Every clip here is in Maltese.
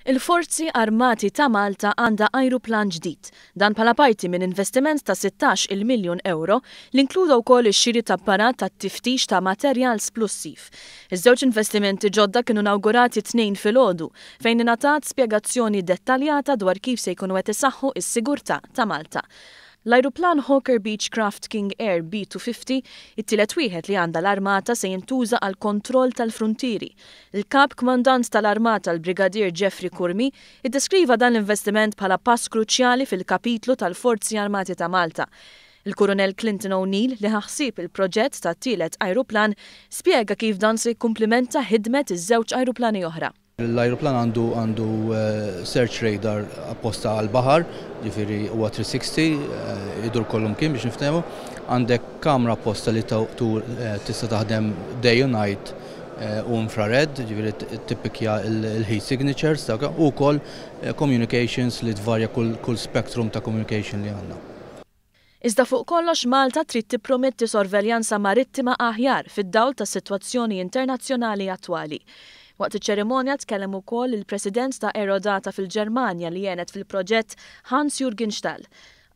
Il-Forzi Armati ta' Malta għandha ajruplan ġdid. Dan bħala parti minn investiment ta' 16 il miljun ewro li inkluda wkoll ix-xiri ta' apparat tat-tiftix ta' materjal splussiv. Iż-żewġ investimenti ġodda kienu inawgurati t-Tnejn filgħodu, fejn ingħatat spjegazzjoni dettaljata dwar kif se jkunu qed isaħħu s-sigurtà ta' Malta. L-ajruplan Hawker Beechcraft King Air B-250, it-tielet wieħed li għandha l-Armata se jintuża għall-kontroll tal-fruntieri. Il-Kap Kmandant tal-Armata l-Brigadier Jeffrey Curmi iddeskriva dan l-investiment bħala pass kruċjali fil-kapitlu tal-Forzi Armati ta' Malta. Il-Kurunell Clinton O'Neill, li ħa ħsieb il-proġett tat-tielet ajruplan, spjega kif dan se jikkumplimenta ħidmet iż-żewġ ajruplani oħra. L-ajruplan għandu għandu search radar apposta għall-baħar, ġifieri huwa 360, idur kollumkien biex niftehmu. Għandek kamra apposta li tur tista' taħdem day u night u infrared, ġifieri tippikja l-heat signatures u wkoll communications li tvarja kull spectrum ta' communication li għandna. Iżda fuq kollox Malta trid tipprometti sorveljanza marittima aħjar fid-dawl tas-sitwazzjoni internazzjonali attwali. Waqt iċ-ċerimonja tkellem ukoll il-President ta' Aerodata fil-Ġermanja li għenet fil-proġett Hans Jürgen Stahl.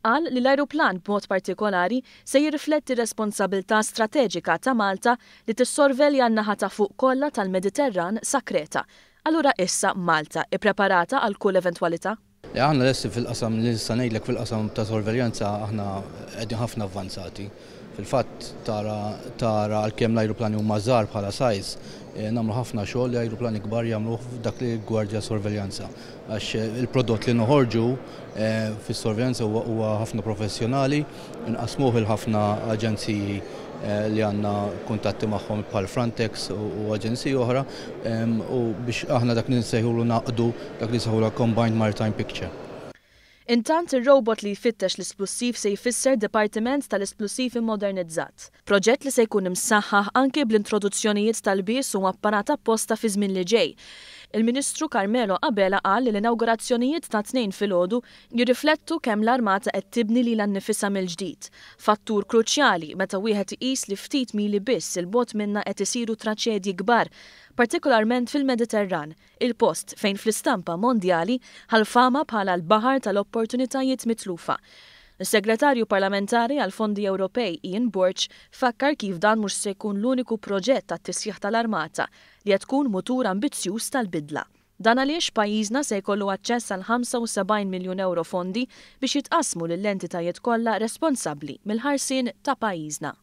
Qal li l-ajruplan b'mod partikolari se jirrifletti r-responsabilità strateġika ta' Malta li tissorvelja n-naħa ta' fuq kollha tal-Mediterran sa Kreta. Allura issa Malta ippreparata għal kull eventwalità? Le, aħna lesti fil-qasam li nista' ngħidlek fil-qasam ta' sorveljanza aħna qegħdin ħafna avvanzati. Fil-fatt tara tara għalkemm l-ajruplani huma żgħar bħala size, nagħmlu ħafna xogħol li ajruplani kbar jagħmluh f'dak li rigwardja sorveljanza. Għax il-prodott li noħorġu fis-sorveljanza huwa ħafna professjonali, inqassmuh il ħafna aġenziji li għandna kuntatti magħhom bħal Frontex u aġenziji oħra u biex aħna dak li nsejħulu naqdu dak li nsejħulu Combined Maritime Picture. Intant ir-robot li jfittex l-isplussiv se jfisser Dipartiment tal-Isplussiv immodernizzat. Proġett li se jkun imsaħħaħ anki bl-introduzzjonijiet ta' lbies u apparat apposta fiż-żmien li ġej. Il-Ministru Carmelo Abela qal li l-inawgurazzjonijiet tat-Tnejn filgħodu jirriflettu kemm l-Armata qed tibni lilha nnifisha mill-ġdid, fattur kruċjali meta wieħed iqis li ftit mili biss 'il bogħod minna qed isiru traċedji kbar, partikolarment fil-Mediterran, il-post fejn fl-istampa mondjali ħa l-fama bħala l-baħar tal-opportunitajiet mitlufa. Is-Segretarju Parlamentari għall-Fondi Ewropej Ian Borg fakkar kif dan mhux se jkun l-uniku proġett għat-tisħiħ tal-Armata li qed tkun mutur ambizzjuż tal-bidla. Dan għaliex pajjiżna se jkollu aċċess għal 75 miljun ewro fondi biex jitqassmu lill-entitajiet kollha responsabbli mill-ħarsien ta' pajjiżna.